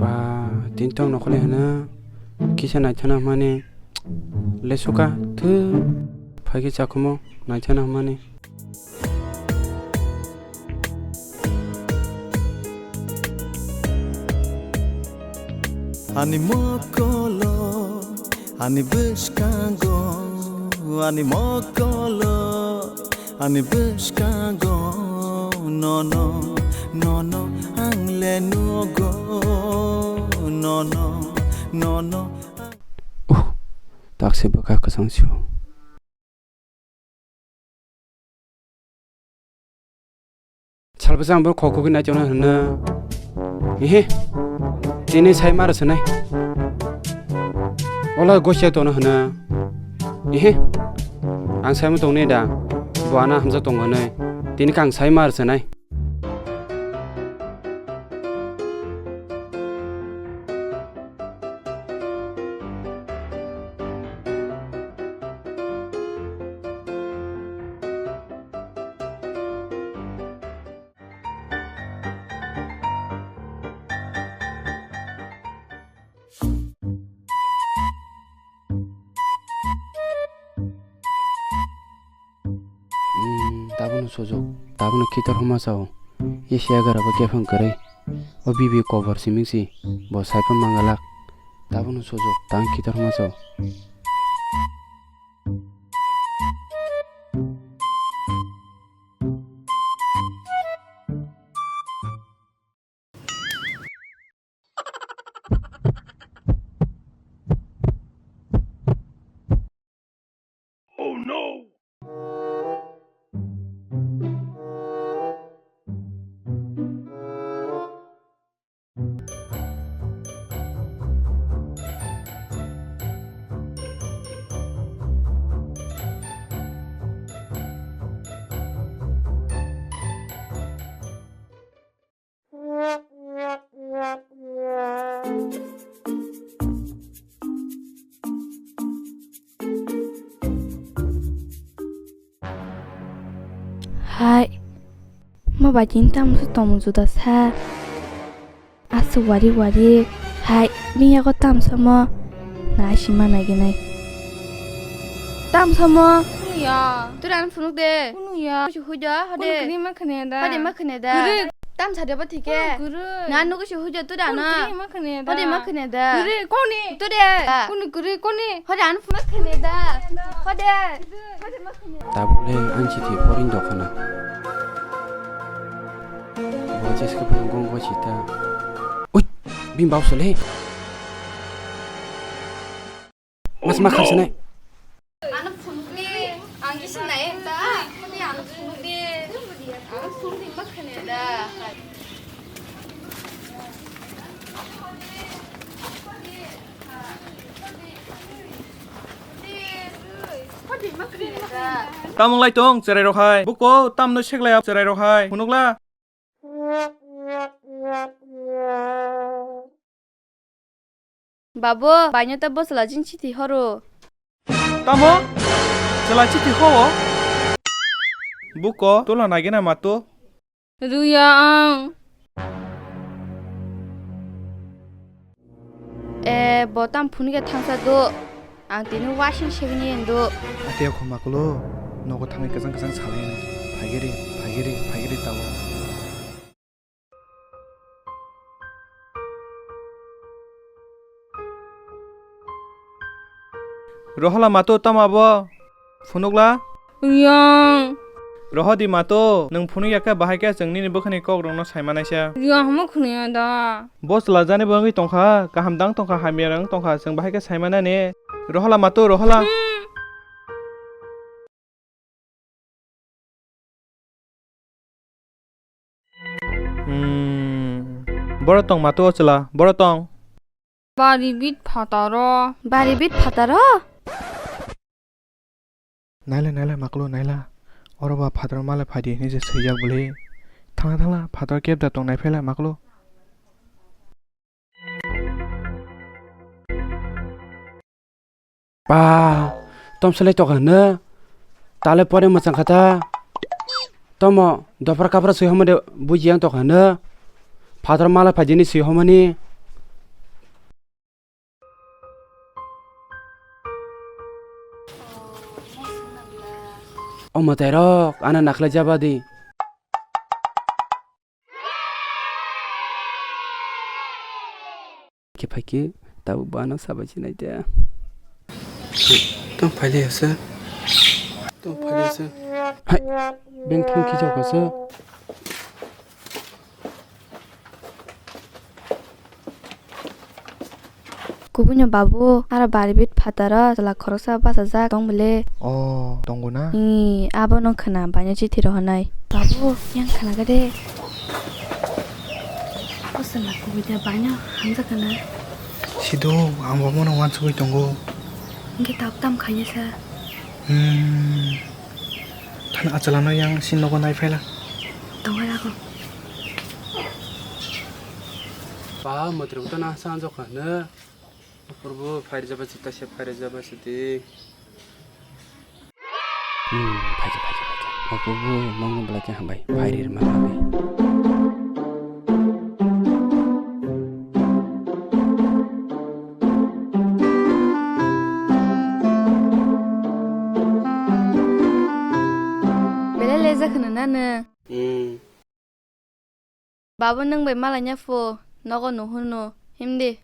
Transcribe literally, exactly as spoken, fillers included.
Ba, tini tong nokholai hwna kisa naithana hwnmani lesuka thu phaikhe chakhumo naithana hwnmani. Ani mokolo, ani bwskango, ani mokolo, ani bwskango, nono, nono, ang le nugo, nono, nono. Uh, taksi bwkha kwchang sio. Salbwsa ang bo khokogwi naichokno hwno. Ehe. Tini sai mar swnai. Ola gosia tono hwno. Ehe. Ang saimung tongni da. Bo ana hamjak tongo nai. Tini kang sai mar swnai. Hmm, tabukno sujok, tabukno khitor homa sao. Ye siya gara bo kephang kwrwi. O bibi kobor siming si, bo saipha mangalak. Tabukno sujok, tang khitor homa sao. Oh no! Hai, mo bai chini tamo se tongmung juda sa. Aswk wari wari, hai, bini yago tamsa mo. Na sima nai gwnai. Tamsa mo. Kunu ya. Turi ano phunuk de. Kunu ya. Kusi huida, hode. Kunu kiri ma khne da. Hode ma khne da. Kiri. Tamsa de ba thike. Kunu kiri. Na nugo si huida turi ano. Kunu kiri ma khne da. Hode ma khne da. Kiri koni. Turi. Kunu kiri koni. Hode ano phunuk khne da. Hode. Hode ma khne da. Tabuk le ang chithi poring dokhana. Bo jeske phunuk gong go sita. Ui, bini bau sole. Mas ma kharsanai. Ano phunukdi, ang kisa nai ta. Ani ano phunukdi. Ano phunukdi ma khane da. Tamung lai tong cherai rok hai. Buko tamno seklai cherai rok hai. Phunukla. Babu, baino ta bwsla jin chithi horo. Tamo? Chwla chithi ho? Buko, tola nagina mato. Ruya ang. E, bo tam phunukya thangsa do. Ang tini wasing segini endo. Ate khoma kulo, nogo thangwi kwchang kwchang salai. Phagiri, phagiri, phagiri tabo. Rohola mato tamo abo? Phunukla? Yang. Rohodi mato, nwng phunuk ya khe bahai khe chwng nini bwkhani kok rokno sai manaisa. Yang hamo khuniya da. Bo chwla jani bo wngwi tongkha, kaham dang tongkha, hamya rang tongkha, chwng bahai khe sai manani. Rohola mato, rohola. Hmm. Hmm. Boro tong mato o chwla, boro tong. Bari bit phataro. Bari bit phataro? Naila, naila, maklo, naila. Oro ba phataro male phaidi hinwi je swijak bwlwi. Thangla, thangla, phataro kebda tong naiphela, maklo. Ba, tom selai toka hwno. Tale pore mwchang kha ta. Tomo, dopra kapra swi homo de buji yang tokha no. Phator mala phaijini swi homani. O mwtai rok, ano nakhla jaba di. Khe phai khe tabuk bo ano sabai sinai de. Tong phai le se. Tong phai le se. Hai, beng thung khichok se. Kubunyo babu, aro bari bit phataro chwla khoroksa bachajak tong bwle. Oh, tongo na? Ee, abono khwna, baino chithi rohornai. Babu, yang khwna khe de. Abo chwla kubui de baino hamjak khwna. Sido, ang bo mono wansugui tongo. Hwnkhe tab tam khainai sa. Hmm. Thani achalano yang si nogo nai phaila. Tongo rago. Ba, mwtwrwng to nang sanjok kha hwno. Purbo phairjaba sita se phairjaba siti. Hmm, phaikhe, phaikhe, phaikhe. O Purbo, nongno belai khe hambai. Phairi rwma bagwi. Belai lejak hwno na nwng? Hmm. Babu nwng bai malaina phu, nogo nuhurno, himdi.